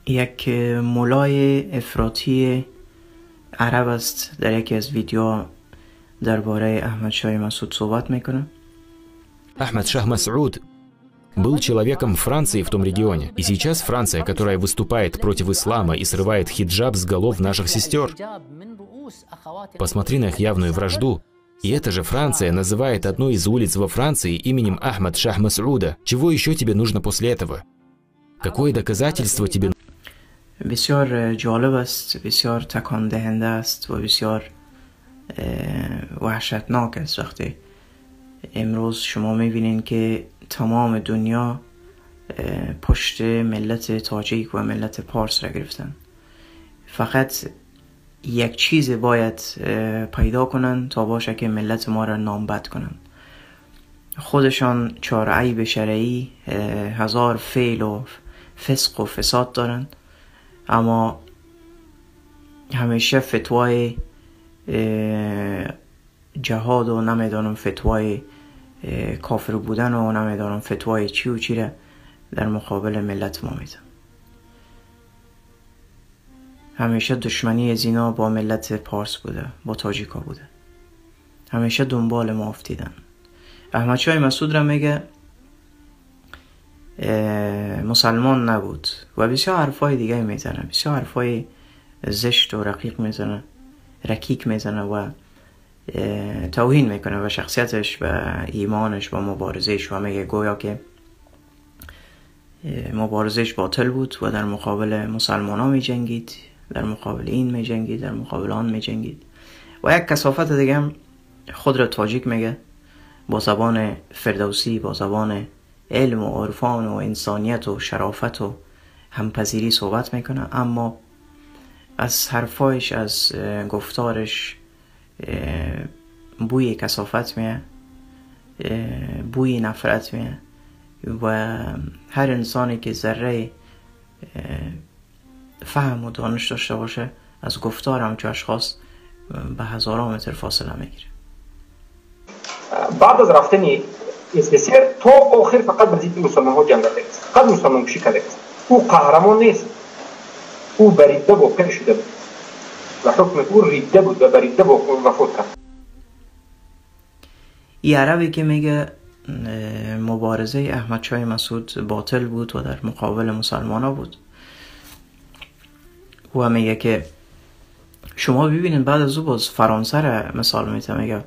یک مولای افراطی عرب است، در یکی از ویدیو درباره احمد شاه مسعود صحبت میکنه. Ахмад Шах Мас'уд был человеком Франции в том регионе. И сейчас Франция, которая выступает против ислама и срывает хиджаб с голов наших сестер. Посмотри на их явную вражду. И эта же Франция называет одну из улиц во Франции именем Ахмад Шах Мас'уда. Чего еще тебе нужно после этого? Какое доказательство тебе? بسیار جالب است، بسیار تکان دهنده است و بسیار وحشتناک است وقتی امروز شما میبینین که تمام دنیا پشت ملت تاجیک و ملت پارس را گرفتن. فقط یک چیز باید پیدا کنن تا باشه که ملت ما را نامبد کنن. خودشان 4 عیب شرعی، 1000 فعل و فسق و فساد دارن، اما همیشه فتوای جهاد و نمیدانم فتوای کافر بودن و نمیدانم فتوای چی و چی را در مقابل ملت ما میدن. همیشه دشمنی از اینا با ملت پارس بوده، با تاجیکا بوده، همیشه دنبال ما افتیدن. احمد شاه مسعود را میگه مسلمان نبود و بسیار حرفای دیگه میزنه، بسیار حرفای زشت و رقیق میزنه، رکیک میزنه و توهین میکنه و شخصیتش و ایمانش و مبارزهش و میگه گویا که مبارزهش باطل بود و در مقابل مسلمان ها میجنگید، در مقابل این میجنگید، در مقابل آن میجنگید. و یک کثافت دیگه هم خود را تاجیک میگه، با زبان فردوسی، با زبان علم و عرفان و انسانیت و شرافت و همپذیری صحبت میکنه، اما از حرفایش، از گفتارش بوی کثافت میه، بوی نفرت میه و هر انسانی که ذره فهم و دانش داشته باشه از گفتار همچو اشخاص به هزاران متر فاصله میگیره. بعد از رفتن СССР تا آخر فقط بر ضد مسلمان ها جنگ کرده است، فقط مسلمان کشی کرده است. او قهرمان نیست، او بریده واقع شده بود و حکم او ریده بود و بریده وفات کرد. این عربی که میگه مبارزه احمد شاه مسعود باطل بود و در مقابل مسلمان ها بود و میگه که شما ببینید بعد از او باز فرانسه را مثال میده،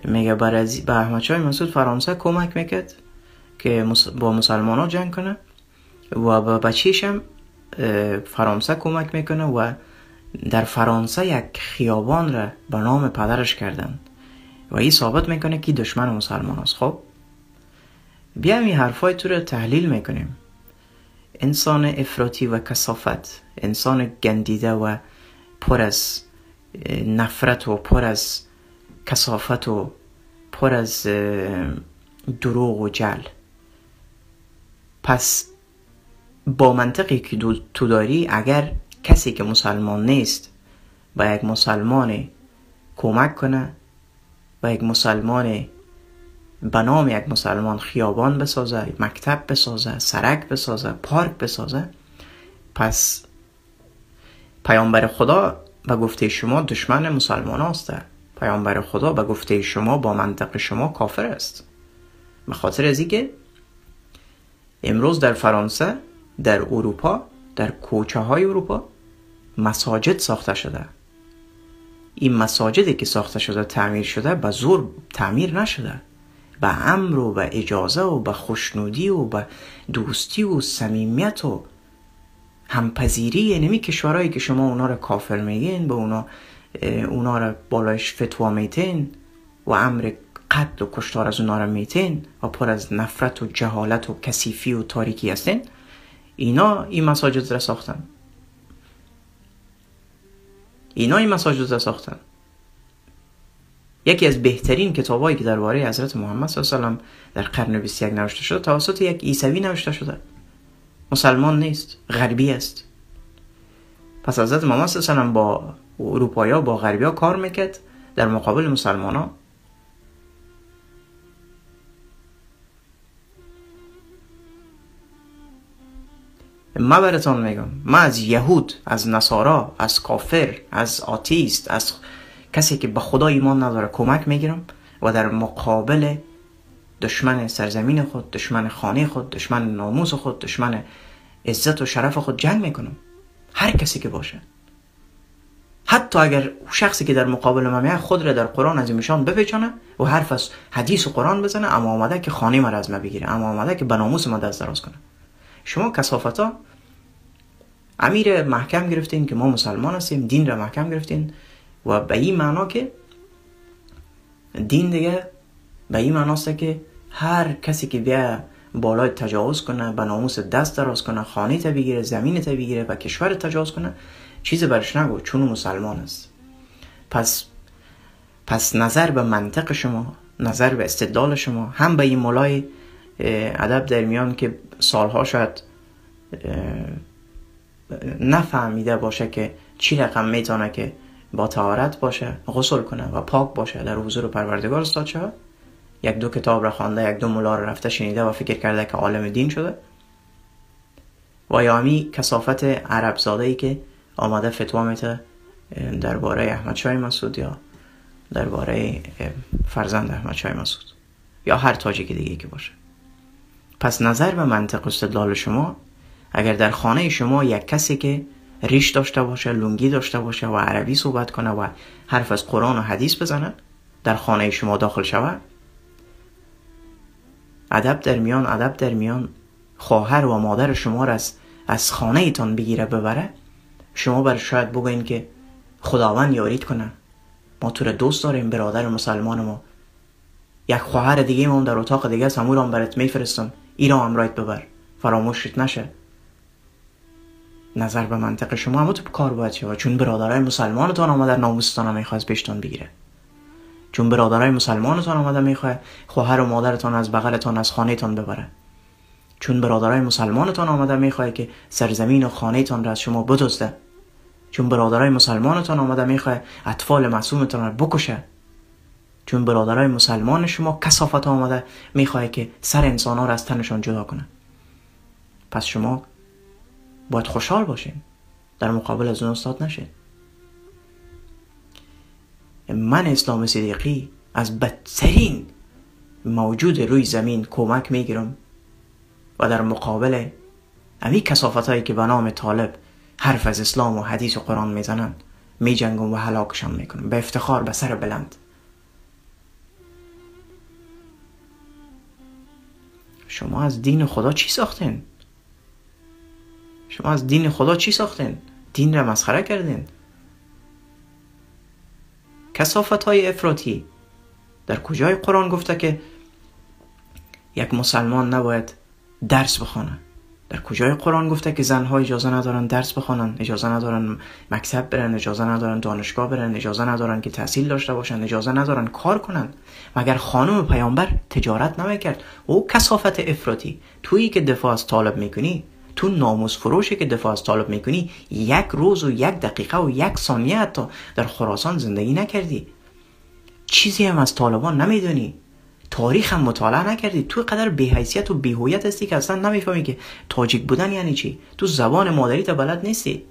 میگه به احمد شاه مسعود فرانسه کمک میکرد که با مسلمان ها جنگ کنه و به بچه‌ش هم فرانسه کمک میکنه و در فرانسه یک خیابان را به نام پدرش کردن و این ثابت میکنه که دشمن مسلمان است. خب بیایم این حرفای تو رو تحلیل میکنیم. انسان افراطی و کثافت، انسان گندیده و پر از نفرت و پر از کثافت و پر از دروغ و جل. پس با منطقی که تو داری، اگر کسی که مسلمان نیست با یک مسلمان کمک کنه، با یک مسلمان به نام یک مسلمان خیابان بسازه، مکتب بسازه، سرک بسازه، پارک بسازه، پس پیامبر خدا به گفته شما دشمن مسلمان است. پیامبر خدا به گفته شما با منطق شما کافر است. به خاطر از اینکه امروز در فرانسه، در اروپا، در کوچه های اروپا مساجد ساخته شده. این مساجدی که ساخته شده، تعمیر شده، به زور تعمیر نشده، به امر و به اجازه و به خوشنودی و به دوستی و صمیمیت و همپذیری. یعنی کشورهایی که شما اونا رو کافر میگین، به اونا رو بالایش فتوا میتین و امر قتل و کشتار از اونا رو میتین و پر از نفرت و جهالت و کثیفی و تاریکی هستین، اینا این مساجد را ساختن. اینا این مساجد را ساختن. یکی از بهترین کتابایی که درباره حضرت محمد صلی الله علیه و سلم در قرن 21 نوشته شده توسط یک عیسوی نوشته شده. مسلمان نیست، غربی است. پس حضرت محمد صلی الله علیه و سلم با اروپایا، با غربیا کار میکرد در مقابل مسلمان ها. من براتون میگم، من از یهود، از نصارا، از کافر، از آتیست، از کسی که به خدا ایمان نداره کمک میگیرم و در مقابل دشمن سرزمین خود، دشمن خانه خود، دشمن ناموس خود، دشمن عزت و شرف خود جنگ میکنم. هر کسی که باشه، حتی اگر شخصی که در مقابل من میاد خود را در قرآن از میشان بپیچانه و حرف از حدیث و قرآن بزنه، اما آمده که خانه مرا از من بگیره، اما آمده که به ناموس من دست دراز کنه. شما کثافتا امیر محکم گرفتین که ما مسلمان هستیم، دین را محکم گرفتین و به این معنا که دین دیگه به این معناست که هر کسی که بیا بالای تجاوز کنه، به ناموس دست دراز کنه، خانه تا بگیره، زمین تا بگیره و کشور تجاوز کنه، چیز برش نگو چون مسلمان است. پس نظر به منطق شما، نظر به استدلال شما، هم به این مولای ادب در میان که سالها شاید نفهمیده باشه که چی رقم میتونه که با طهارت باشه، غسل کنه و پاک باشه در حضور پروردگار استاد شود، یک دو کتاب را خوانده، یک دو مولا را رفته شنیده و فکر کرده که عالم دین شده، و یا همی کثافت عرب زاده ای که آمده فتوا میده درباره احمد شاه مسعود یا درباره فرزند احمد شاه مسعود یا هر تاجیک دیگه که باشه. پس نظر به منطق استدلال شما، اگر در خانه شما یک کسی که ریش داشته باشه، لنگی داشته باشه و عربی صحبت کنه و حرف از قرآن و حدیث بزنه در خانه شما داخل شود، ادب در میان خواهر و مادر شما را از خانه ایتان بگیره ببره، شما بر شاید بگوین که خداوند یارید کنه، ما تو را دوست داریم برادر مسلمان ما، یک خواهر دیگه ما در اتاق دیگه است، همون را برات میفرستم، ایران هم رایت ببر، فراموشت نشه. نظر به منطق شما هم تو کار باید شود، چون برادرای مسلمانتان آمده ناموستان هم میخواد پیشتان بگیره، چون برادرای مسلمانتان آمده میخواد خواهر و مادرتان از بغلتان از خانهتان ببره، چون برادرای مسلمانتان آمده میخواد که سرزمین و خانهتان را از شما بدزده، چون برادرای مسلمانتان آمده میخواد اطفال معصومتان را بکشه، چون برادرای مسلمان شما کثافت آمده میخواد که سر انسانها را از تنشان جدا کنه. پس شما باید خوشحال باشین، در مقابل از اون استاد نشین. من اسلام صدیقی از بدترین موجود روی زمین کمک میگیرم و در مقابل امی کثافت هایی که به نام طالب حرف از اسلام و حدیث و قرآن میزنن میجنگم و هلاکشان میکنم، به افتخار، به سر بلند. شما از دین خدا چی ساختین؟ شما از دین خدا چی ساختین؟ دین را مسخره کردین. کثافت های افراطی در کجای قرآن گفته که یک مسلمان نباید درس بخونه؟ در کجای قرآن گفته که زنها اجازه ندارن درس بخوانن، اجازه ندارن مکتب برن، اجازه ندارن دانشگاه برن، اجازه ندارن که تحصیل داشته باشن، اجازه ندارن کار کنن؟ مگر خانم پیامبر تجارت نمیکرد؟ او کثافت افراطی، تویی که دفاع از طالب میکنی، تو ناموس فروشی که دفاع از طالب میکنی، یک روز و یک دقیقه و یک ثانیه حتی در خراسان زندگی نکردی، چیزی هم از طالبان نمیدونی، تاریخ هم مطالعه نکردی، تو قدر بی‌حیثیت و بی‌هویت هستی که اصلا نمیفهمی که تاجیک بودن یعنی چی، تو زبان مادری تا بلد نیستی.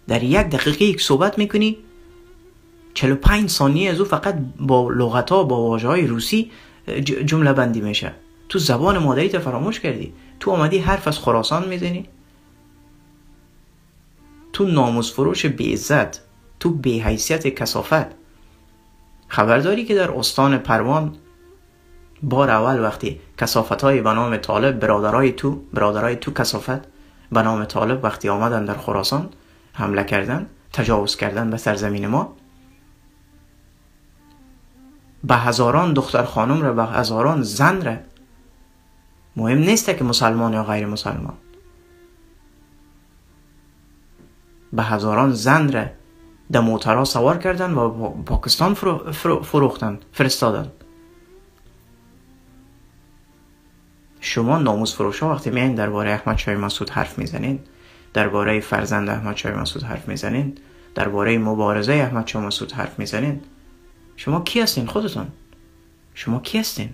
در یک دقیقه یک صحبت میکنی، 45 ثانیه از او فقط با لغت‌ها، با واژه‌های روسی جمله بندی میشه. تو زبان مادری تا فراموش کردی، تو آمدی حرف از خراسان میزنی، تو ناموس فروش بی‌عزت، تو بی‌حیثیت کثافت. خبرداری که در استان پروان بار اول وقتی کثافت‌های به نام طالب، برادرای تو کثافت به نام طالب وقتی آمدن در خراسان حمله کردن، تجاوز کردن به سرزمین ما، به هزاران دختر خانم را، به هزاران زن را، مهم نیست که مسلمان یا غیر مسلمان، به هزاران زن را در موترها سوار کردن و پاکستان فروختن، فرستادن. شما ناموس فروش ها وقتی میایین درباره احمد شاه مسعود حرف میزنین، درباره فرزند احمد شاه مسعود حرف میزنین، درباره مبارزه احمد شاه مسعود حرف میزنین، شما کی هستین خودتون؟ شما کی هستین؟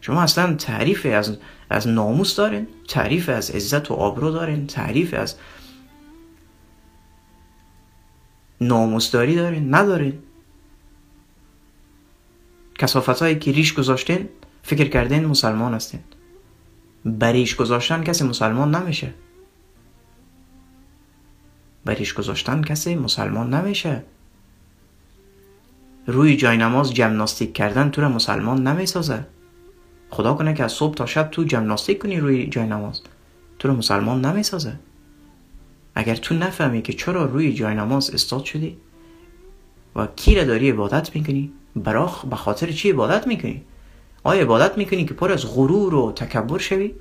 شما اصلا تعریف از ناموس دارین، تعریف از عزت و آبرو دارین، تعریف از ناموسداری دارین؟ ندارین. کثافت هایی که ریش گذاشتین فکر کردین مسلمان هستین. بریش گذاشتن کسی مسلمان نمیشه. بریش گذاشتن کسی مسلمان نمیشه. روی جای نماز جمناستیک کردن تو را مسلمان نمیسازه. خدا کنه که از صبح تا شب تو جمناستیک کنی روی جای نماز، تو را مسلمان نمیسازه. اگر تو نفهمی که چرا روی جای نماز استاد شدی و کی را داری عبادت میکنی، براخ به خاطر چی عبادت میکنی؟ آیا عبادت میکنی که پر از غرور و تکبر شوی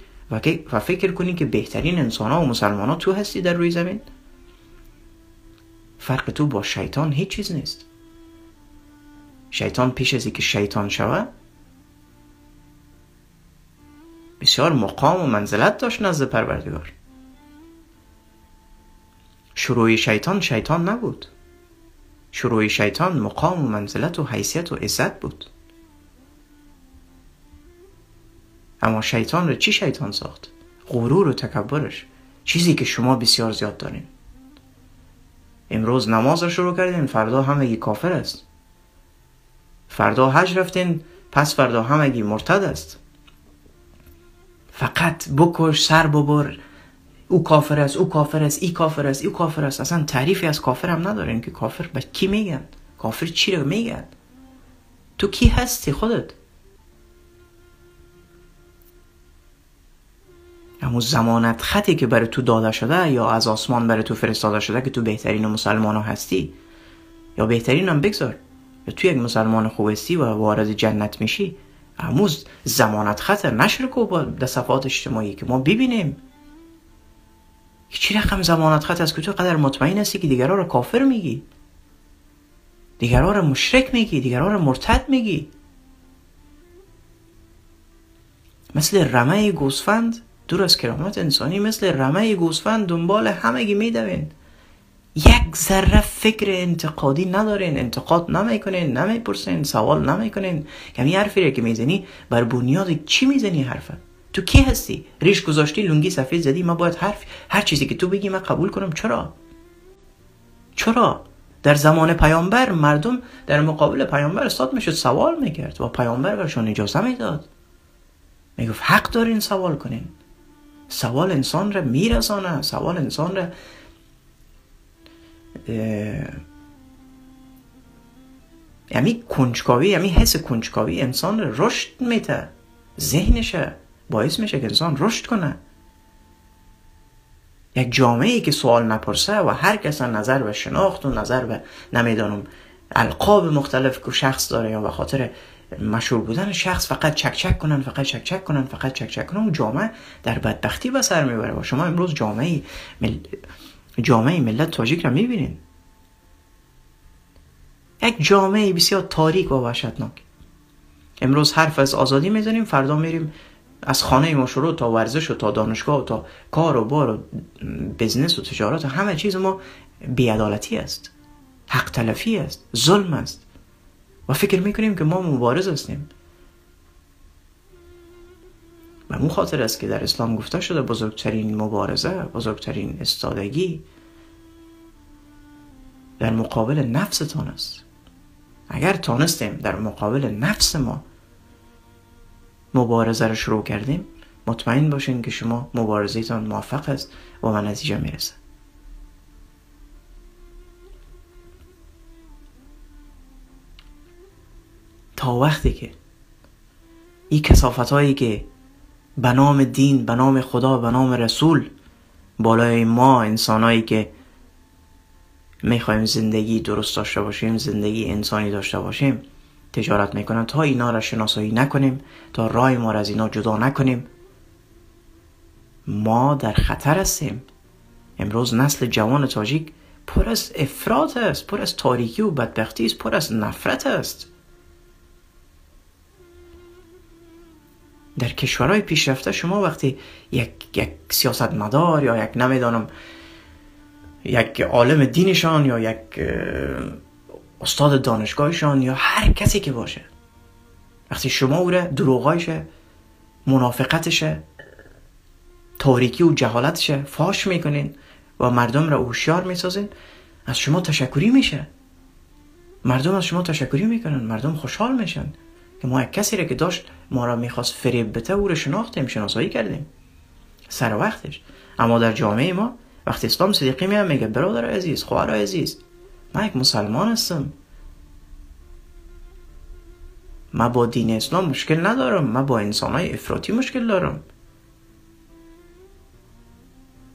و فکر کنی که بهترین انسان ها و مسلمان ها تو هستی در روی زمین؟ فرق تو با شیطان هیچ چیز نیست. شیطان پیش از اینکه شیطان شود بسیار مقام و منزلت داشت نزد پروردگار. شروع شیطان شیطان نبود. شروع شیطان مقام و منزلت و حیثیت و عزت بود. اما شیطان را چی شیطان ساخت؟ غرور و تکبرش، چیزی که شما بسیار زیاد دارین. امروز نماز را شروع کردین، فردا همگی کافر است. فردا حج رفتین، پس فردا همگی مرتد است. فقط بکش، سر ببر، او کافر است، او کافر است، ای کافر است، او کافر است. اصلا تعریفی از کافر هم ندارین که کافر به کی میگن، کافر چی رو میگن. تو کی هستی خودت؟ اما ضمانت خطی که برای تو داده شده یا از آسمان برای تو فرستاده شده که تو بهترین مسلمان هستی، یا بهترین هم بگذار، یا تو یک مسلمان خوب هستی و وارد جنت میشی، اما ضمانت خط نشر کو با در صفحات اجتماعی که ما ببینیم چی رقم ضمانت خط است که تو قدر مطمئن هستی که دیگران رو کافر میگی، دیگران رو مشرک میگی، دیگران رو مرتد میگی. مثل رمه گوسفند دور از کرامت انسانی، مثل رمه گوسفند دنبال همگی میدوین. یک ذره فکر انتقادی ندارین، انتقاد نمیکنین، نمیپرسین، سوال نمیکنین. کمی حرفی که میزنی بر بنیاد چی میزنی حرفه؟ تو کی هستی؟ ریش گذاشتی، لنگی سفید زدی، من باید هر چیزی که تو بگی من قبول کنم؟ چرا؟ چرا؟ در زمان پیامبر مردم در مقابل پیامبر استاد میشد سوال میکرد و پیامبر برشان اجازه میداد، میگفت حق دارین سوال کنین. سوال انسان را میرسانه، سوال انسان را یعنی کنجکاوی، یعنی حس کنجکاوی انسان را رشد میده، ذهنشه باعث میشه که انسان رشد کنه. یک جامعه که سوال نپرسه و هر کس نظر به شناخت و نظر به نمیدانم القاب مختلف که شخص داره یا به خاطر مشهور بودن شخص فقط چک چک کنن، فقط چک چک کنن، فقط چک چک کنن، و جامعه در بدبختی به سر میبره. و شما امروز جامعه ملت تاجیک را میبینین، یک جامعه بسیار تاریک و وحشتناک. امروز حرف از آزادی میزنیم، فردا میریم از خانه ما شروع تا ورزش و تا دانشگاه و تا کار و بار و business و تجارت و همه چیز ما بی‌عدالتی است، حق تلفی است، ظلم است و فکر میکنیم که ما مبارز هستیم. و اون خاطر است که در اسلام گفته شده بزرگترین مبارزه، بزرگترین استادگی در مقابل نفستان است. اگر تانستیم در مقابل نفس ما مبارزه رو شروع کردیم، مطمئن باشین که شما مبارزه‌تان موفق است و به نتیجه میرسه. تا وقتی که این کثافت هایی که به نام دین، به نام خدا، به نام رسول بالای ما انسانایی که میخوایم زندگی درست داشته باشیم، زندگی انسانی داشته باشیم، تجارت میکنن، تا اینا را شناسایی نکنیم، تا رای ما را از اینا جدا نکنیم، ما در خطر هستیم. امروز نسل جوان تاجیک پر از افراط است، پر از تاریکی و بدبختی است، پر از نفرت است. در کشورهای پیشرفته شما وقتی یک سیاستمدار یا یک نمیدانم یک عالم دینشان یا یک استاد دانشگاهشان یا هر کسی که باشه، وقتی شما او را دروغایش منافقتش، تاریکی و جهالتش فاش میکنین و مردم را هوشیار میسازین، از شما تشکری میشه. مردم از شما تشکری میکنن، مردم خوشحال میشن که ما یک کسی را که داشت ما را میخواست فریب بده او را شناختیم، شناسایی کردیم سر وقتش. اما در جامعه ما وقتی اسلام صدیقی میاد میگه برادر عزیز، خواهر عزیز، من یک مسلمان هستم، من با دین اسلام مشکل ندارم، من با انسانهای افراطی مشکل دارم.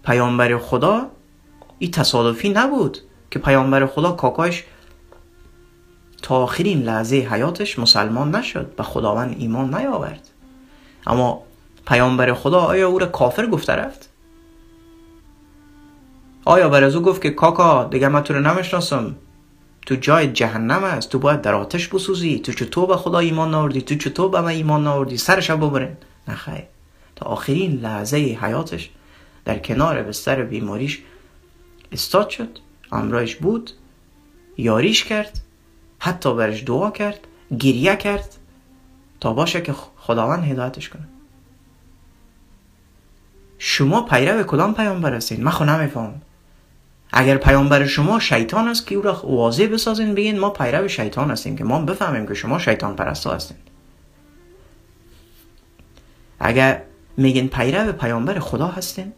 پیامبر خدا این تصادفی نبود که پیامبر خدا کاکاش تا آخرین لحظه حیاتش مسلمان نشد، به خداوند ایمان نیاورد. اما پیامبر خدا آیا او را کافر گفته رفت؟ آیا بر از او گفت که کاکا دیگه من تو رو نمیشناسم، تو جای جهنم است، تو باید در آتش بسوزی، تو چطور به خدا ایمان ناوردی، تو چطور به من ایمان ناوردی، سرش ببرین؟ نه خیر، تا آخرین لحظه حیاتش در کنار بستر بیماریش استاد شد، همراهش بود، یاریش کرد، حتی برش دعا کرد، گریه کرد تا باشه که خداوند هدایتش کنه. شما پیرو کدام پیامبر هستین؟ من خو نمیفهمم. اگر پیامبر شما شیطان است که او را واضح بسازین، بگین ما پیرو شیطان هستیم که ما بفهمیم که شما شیطان پرستا هستین. اگر میگین پیرو پیامبر خدا هستین،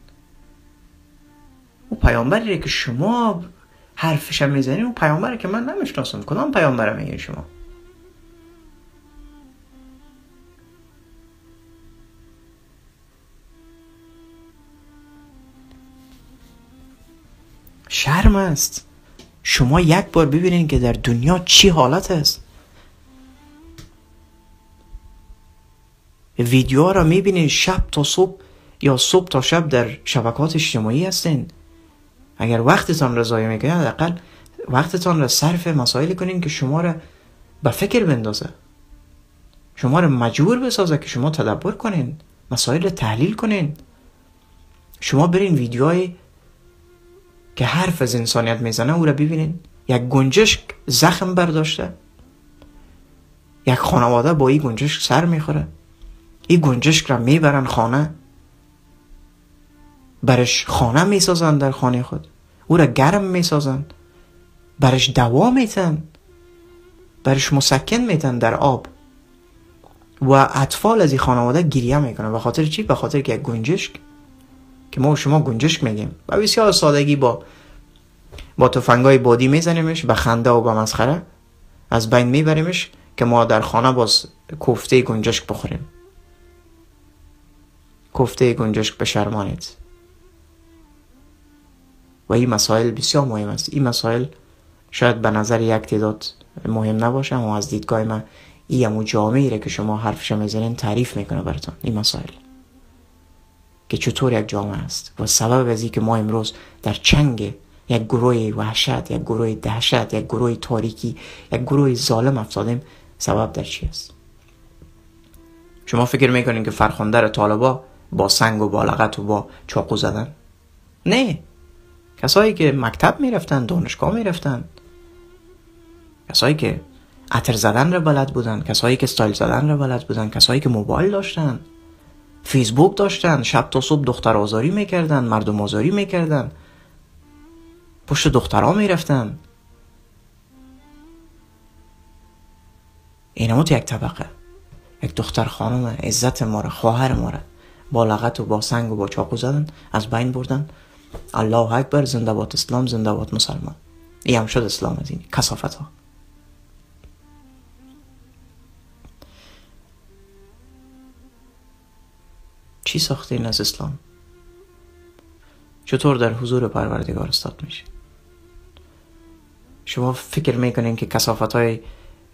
او پیامبری که شما حرفش میزنین، او پیامبری که من نمیشناسم، کدام پیامبر میگین شما؟ شرم است. شما یک بار ببینین که در دنیا چی حالت است. ویدیوها را میبینین شب تا صبح یا صبح تا شب در شبکات اجتماعی هستین. اگر وقتتان را ضایع میکنین، حداقل وقتتان را صرف مسائل کنین که شما را به فکر بندازه، شما را مجبور بسازه که شما تدبر کنین، مسائل را تحلیل کنین. شما برین ویدیوهای که حرف از انسانیت میزنه او را ببینین. یک گنجشک زخم برداشته، یک خانواده با این گنجشک سر میخوره، این گنجشک را میبرن خانه، برش خانه میسازن در خانه خود، او را گرم میسازن، برش دوا میتن، برش مسکن میتن در آب، و اطفال از این خانواده گریه میکنن. به خاطر چی؟ به خاطر که یک گنجشک که ما و شما گنجشک میگیم و بسیار سادگی با تفنگای بادی میزنیمش، به خنده و به مسخره از بین میبریمش که ما در خانه باز کوفته گنجشک بخوریم. کوفته گنجشک بشرمانید. و این مسائل بسیار مهم است. این مسائل شاید به نظر یک تعداد مهم نباشه، اما از دیدگاه من این همون جامعه ای که شما حرفش میزنین تعریف میکنه براتون این مسائل که چطور یک جامعه است و سبب از این که ما امروز در چنگ یک گروه وحشت، یک گروه دهشت، یک گروه تاریکی، یک گروه ظالم افتادیم، سبب در چی است؟ شما فکر میکنین که فرخنده طالبا با سنگ و با لغت و با چاقو زدن؟ نه، کسایی که مکتب میرفتن، دانشگاه میرفتن، کسایی که عطر زدن را بلد بودن، کسایی که استایل زدن را بلد بودن، کسایی که موبایل داشتن، فیسبوک داشتن، شب تا صبح دختر آزاری میکردن، مردم آزاری میکردن، پشت دخترها میرفتن. اینمو تو یک طبقه، یک دختر خانم عزت ما را، خواهر ما را با لغت و با سنگ و با چاقو زدن، از بین بردن. الله اکبر، زنده باد اسلام، زنده باد مسلمان. این هم شد اسلام از این کثافت ها. چی ساخته این از اسلام؟ چطور در حضور پروردگار استاد میشه؟ شما فکر میکنین که کثافت های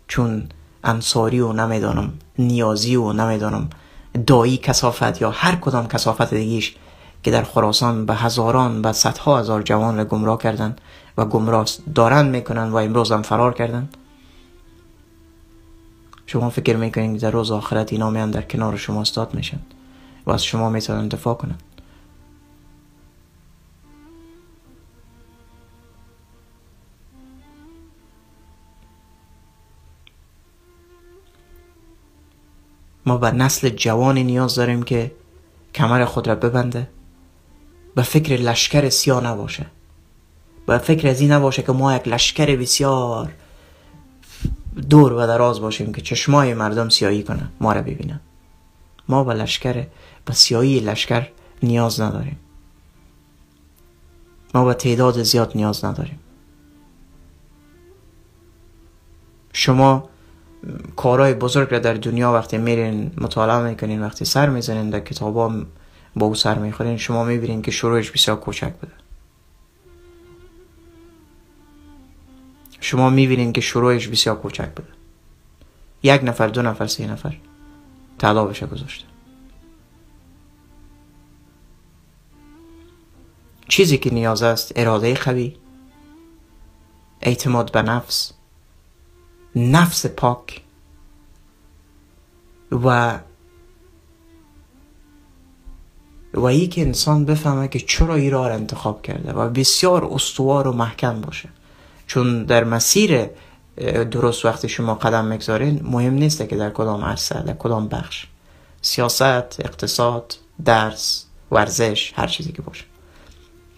چون انصاری و نمیدانم نیازی و نمیدانم دایی کثافت یا هر کدام کثافت دیگیش که در خراسان به هزاران و صدها هزار جوان را گمراه کردن و گمراه دارن میکنن و امروز هم فرار کردن، شما فکر میکنین که در روز آخرت اینا میان در کنار شما استاد میشن و از شما میتونن دفاع کنن؟ ما به نسل جوانی نیاز داریم که کمر خود را ببنده، به فکر لشکر سیاه نباشه، به فکر از این نباشه که ما یک لشکر بسیار دور و دراز باشیم که چشمای مردم سیاهی کنه ما را ببینن. ما به لشکر، به سیاهی لشکر نیاز نداریم. ما به تعداد زیاد نیاز نداریم. شما کارهای بزرگ را در دنیا وقتی میرین مطالعه میکنین، وقتی سر میزنین در کتابا با او سر میخورین، شما میبینین که شروعش بسیار کوچک بوده. شما میبینین که شروعش بسیار کوچک بوده. 1 نفر، 2 نفر، 3 نفر تعدادش گذاشته. چیزی که نیاز است اراده قوی، اعتماد به نفس، نفس پاک و ای که انسان بفهمه که چرا این راه را انتخاب کرده و بسیار استوار و محکم باشه. چون در مسیر درست وقتی شما قدم میگذارین، مهم نیست که در کدام عرصه، در کدام بخش، سیاست، اقتصاد، درس، ورزش، هر چیزی که باشه،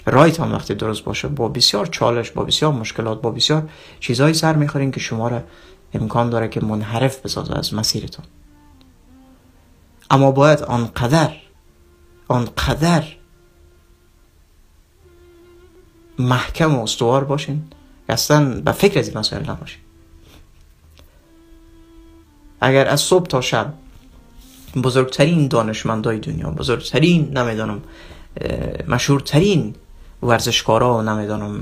رایتان وقتی درست باشه با بسیار چالش، با بسیار مشکلات، با بسیار چیزهایی سر میخورین که شما را امکان داره که منحرف بسازه از مسیرتون. اما باید آنقدر محکم و استوار باشین که اصلا به فکر از این مسائل نباشین. اگر از صبح تا شب بزرگترین دانشمندای دنیا، بزرگترین نمیدانم مشهورترین ورزشکارا و نمیدانم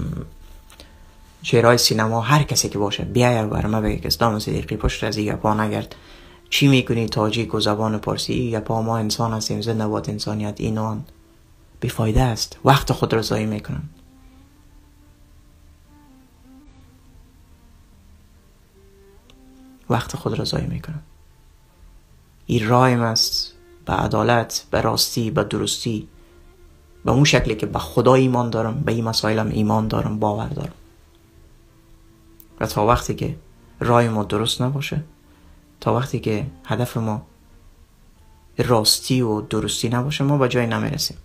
چهرهای سینما، هر کسی که باشه بیاید بر ما بگه که اسلام صدیقی پشت از این گپا نگرد، چی میکنی تاجیک و زبان پارسی، گپا ما انسان هستیم، زنده باد انسانیت، اینان بیفایده است. وقت خود را ضایع میکنن. وقت خود را ضایع میکنن. این راه است به عدالت، به راستی، به درستی، به اون شکلی که به خدا ایمان دارم، به این مسائلم ایمان دارم، باور دارم. و تا وقتی که راه ما درست نباشه، تا وقتی که هدف ما راستی و درستی نباشه، ما به جای نمیرسیم.